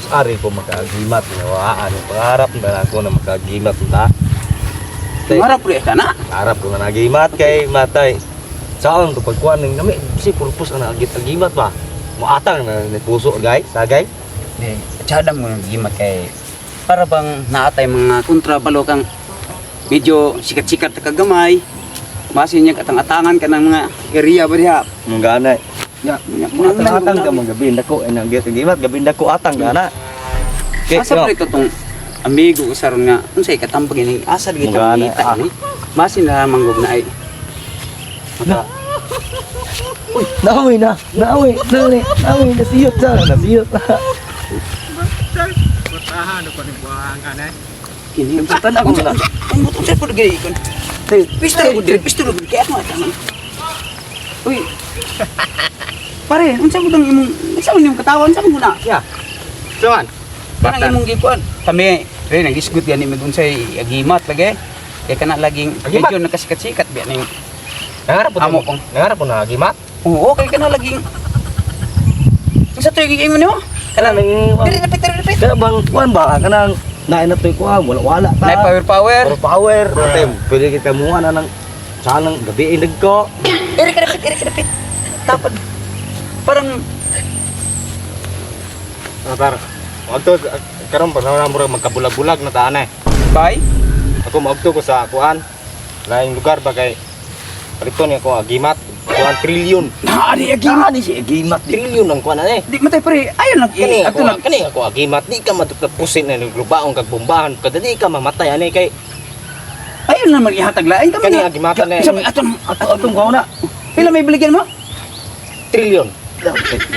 Ari ko makagimat nga ang pangarap na ako na makagimat ta. Pangarap pre ka na. Pangarap ko na nagimat kay matay. Saan to pagkuan ng nami si purpose ang agit agimat ba. Moatang na ni puso gay, sagay. Di, tsada mo ng gimat kay para bang naatay mga kontra balo kang medyo sikat-sikat ka gamay. Masin niya katang-atangan ka ng mga area ba diha. Mong ganay. Ya, Atang ka mga gabi dako ay nagit agimat gabi dako atang gana. Kay Asa pre to tong amigo ko saron nga unsay katambag ini asa di kita Mga kita ah. ni. Masin na manggog na ay. Na. Uy, naoy na, naoy, naoy, naoy, nasiyot na, nasiyot na. Kini Tan ako na. Ang butong sa pud gay kon. Pistol ko dire, pistol ko kay ako atangan. Uy. Pare, unsa mo tong imong unsa man imong katawan unsa man na? Ya. Saman. Kanang imong gikuan. Kami pre nagisgot gani mig unsay agimat lagi. Kay kana laging Agimat? medyo nakasikat-sikat biya ning. Nangarap po Amo kong. Nangarap po na agimat. Oo, kay kana laging. Unsa to yung ingon nimo? Kanang Dire dapit, dire dapit. Kaya bang kuan ba kanang nain na to'y kuan wala wala ta. Nay power power. Power power. Ate, pwede kita muha na ng sanang gabi inig ko. Ere ka dapit, ere ka dapit. Tapad. Parang Tar. Wagto karon pa na murag magkabulag-bulag na taan eh. bye. Ako maugto ko sa kuan. Laing lugar ba kay paliton niya ko agimat. Kuan trilyon. Naari agimat. Ani si agimat di. Trilyon ang kuan ani. Di matay pre, ayon lang Kani ato ako lang. kani ako agimat di ka maduktapusin na naglubaong kag bombahan kada di ka mamatay ani kay Ayon lang magihatag lain kami kani na. agimatan eh. Sabi ato Ato atong kuan na. pila may baligyan mo? Trilyon.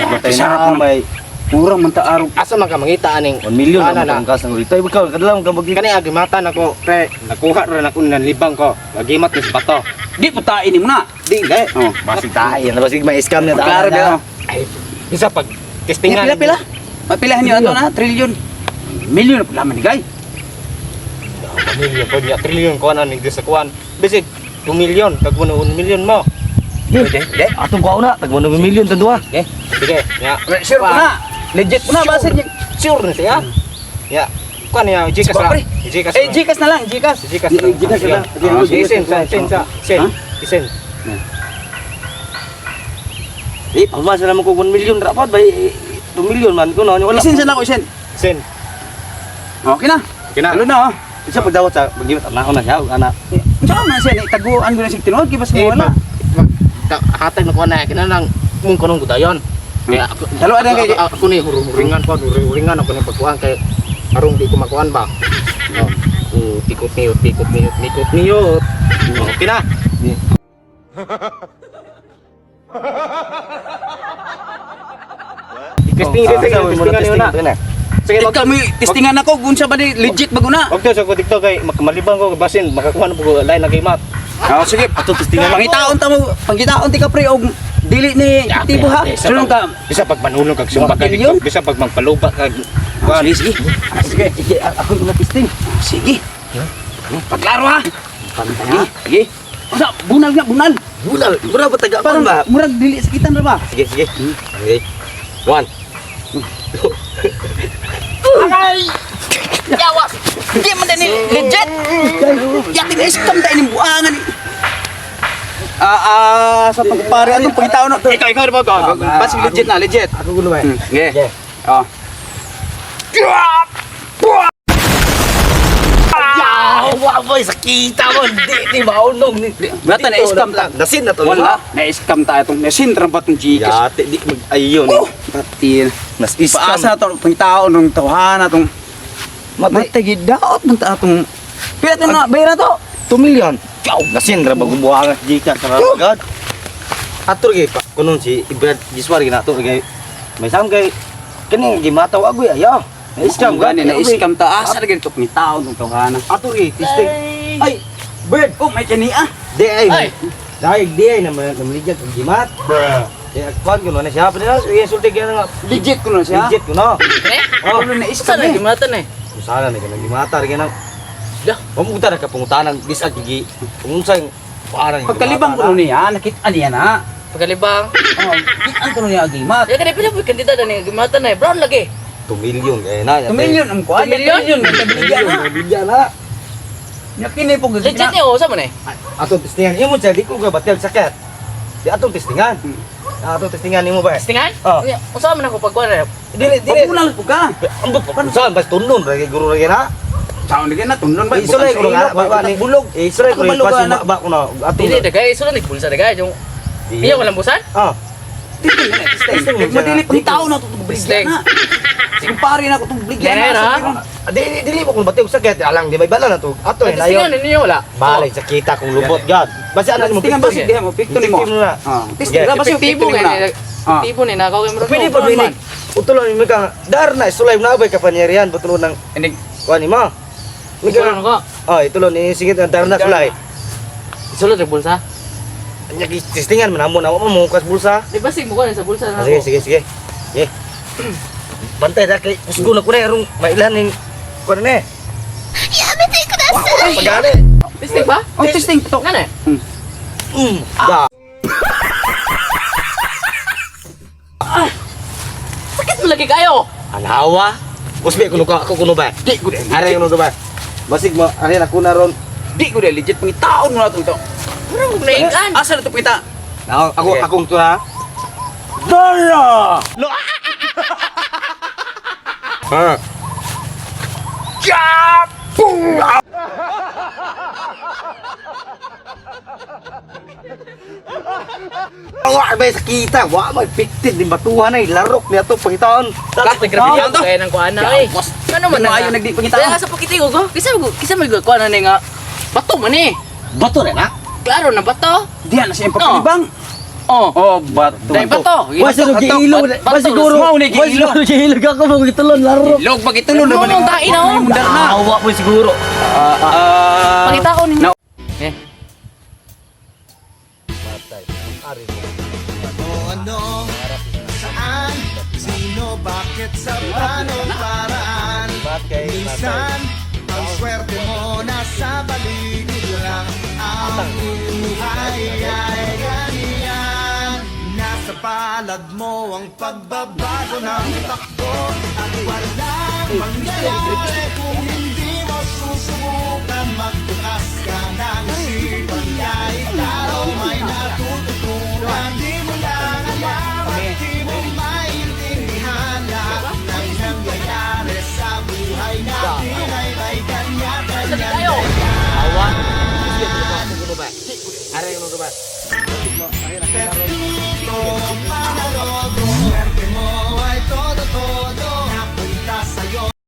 Matay Sarap na may Mura man ta araw. Asa man ka mangita aning 1 million Ana na na. ang kas ng ulitay. Ikaw kadalaw ka mag Kani agimatan ako pre nakuha ra na ko ng libang ko. Agimat ni sa bato. Di putain mo na. Di le. Oh. Basig tayo, basig may scam na Klaro ba? Ay, isa pag testingan. Pila pila. Mapilahan niyo ato na trilyon. Milyon na pala man ni gay. Pamilya po niya, trilyon kuan ani di sa kuan. Bisig 2 million, kag 1 million mo. Pwede, pwede. Atong kuan na, tag 1 million tan duha. Okay, sige, ya. Sure ko na. Legit ko na basin niya. Sure na siya. Ya. Kuan niya, Gcash Sige, ra. pre. Gcash. Eh, Gcash na lang, Gcash. Gcash na. Gcash na lang. Ah, sige, send, send, send, sa, send. Ha? Send. Eh, pamasa naman ko 1 million rapat bay 2 million man ko na wala. Isend sa na ako, isend. Send. Okay na. Okay na. Halo na oh. Isa pagdawat sa paggimat ana ko na siya ana. Unsa man siya ni taguan ko na sig tinuod kay basta Eh, wala. Hatag na kuan na kinahanglan mong kanong gudayon. Kaya ako Dalo, ano kay- ako ni huringan ko, huringan ako ni pagkuan kay arong di ko makuan ba. Oh, tikot niyo, tikot niyo, tikot niyo. Okay na. Testing, testing, testingan niyo na. Sige, Ikaw may testingan ako kung sa ba ni legit ba guna. Wag to sa ko TikTok kay malibang ko basin makakuha na po ko lain na gimat. Oh, sige. Ato testingan. Pangitaon ta mo, pangitaon ti ka pre og dili ni aktibo ha. Sunod ka. Bisa pag manulong kag sumba kag Trilyon? bisa pag magpaluba kag Ah, sige, sige. Sige, sige, ako na testing. Sige. Pagklaro ha. Sige, sige. Unsa bunal nga bunal. Bunal, mura ba taga Parang ba? murag dili sakitan ra ba? Sige, sige. Okay. One. Aray! Yawa! Di man ni legit. Yati na scam ta ining buangan. Ah ah sa pagpare atong pangitaon na. Ikaw ikaw ba ka? Basta legit na, legit. Ako gulo eh. Sige. Sige. Oh. Yawa boy, sakita mo. Di ni maunong ni. Wala na scam ta. Nasin na to. Wala, na-scam tayo itong nasin ba itong Gcash? Yate di mag ayon. Oh, pati. Nas scam. Paasa na itong pangitaon ng tawhana itong Matay. matay gidaot man ta itong pila ito na, bayra to. 2 million. Ciao, nasin ra bago buhangat Gcash ra agad. Ato gyud pa kunon si Ibrad Giswar ginato kay may sam kay kani gimataw agoy ayo. Na scam Gani, na-scam ta. Asa lagi ito pangitaon ng tawhana. Ato gyud testing. Ay, bird. Oh, may kani ah. Di ay. Dahil di ay naman namaligyan kag gimat. Bruh. Di akwan kuno na siya pa nila. Sige sulti gyud nga. Legit ko na siya. Legit kuno. Oh, na-scam eh. Gimatan eh. Usana na kanang gimata rin kanang. Dah. Pamunta na ka pangutanan bisag gigi. Kung unsay parang Pagkalibang ko niya, nakita niya na. Pagkalibang. Oh, kitaan ko niya agimat. Ya kani pila po kandida ni gimatan eh. Brown lagi. 2 million kay na. 2 million ang kuan. 2 million? 2 million na. Bigyan na. Nya kini po Legit ni o sa man eh. Atong testingan imo siya di ko ga batel sakit. Di atong testingan. Atong testingan nimo ba? Testingan? Oh. Unya, Unsa man ako pagkuan na? Dili dili. Papunal po ka. Ambot pa saan bas tunon ra kay guro ra na. Saon ni na tunon ba? Isulay ko nga ba ni bulog. Isulay ko Ako ni balugan na. ba ko na atong. Dili dagay sulod ni bulsa dagay yung Iya walang busan? Ah. Testing. Madili pangitaon na itong bigyan na. Kumpare na ko itong bigyan na. Nera. Dili dili mo kung batel sakit alang di may bala na to. Ato Ay, na ayo. testingan ninyo wala. Balay sa kita kung lubot gad. Basta ano mo Testingan ba si diha mo pikto nimo? na. Ah, testing ra ba si Epektibo pikto nimo kay na? Ah. Epektibo ni nakaw kay murag. Pwede pa pwede. Utulon ni ka dar na sulay na abay kapangyarihan butulon ng Ini kuan ni mo. Sulod ko. Oh, itulon ni singit ang dar na sulay. Sulod ang bulsa. Anya testingan man amo na wa mo kas bulsa. Di ba sig mo ko sa bulsa na Ah, sige, sige, sige. Sige. Bantay ra kay kusgo na ko na arong mailan ning kuan na eh. Pagani. Testing ba? Oh, testing to. Nga na. Da. Sakit mo lagi kayo. Anawa. Usbi kuno ka ako kuno ba. Di ko dai. Are kuno ba. Basig mo are na kuna ron. Di ko dai legit pangitaon mo na itong to. Murag og naikan. Asa na ito pangita? Ako ako akong to ha. Dara! Ha. Wa ba sa kita, wa may piktit din batuhan ay larok niya to pangitaon. Grabe grabe to. kay nang kuan na eh. Gawas. Ano man Maayo nagdi pangitaon. Kaya sa pakitigo ko, kisa mo kisa mo kuan na ni nga bato man eh. Bato na na. Klaro na bato. Diyan na siya yung pagkalibang. Oh. Oh, bato. Dai bato. Wa siguro giilo, wa siguro, Mao ni wa giilo. siguro giilo ka ko mo gitulon larok. Ilog pagitulon na Mo balik. mong tain na oh. Mundar na. Awa po siguro. Ah, Pakita ko ninyo. Eh. Patay. Ari mo. Ano, saan, sino, bakit, sa paano, paraan. Bakit? Minsan, ang swerte mo nasa paligid lang. Ang buhay ay ganyan. Nasa palad mo ang pagbabago ng takbo. At walang mangyayari kung hindi mo susubukan. Magbukas ka ng isipan kahit araw may natututunan. Di mo lang alam at di mo maintindihan lahat ng nangyayari sa buhay natin ay may kanya-kanya Tayo. Awa. Are kuno ba?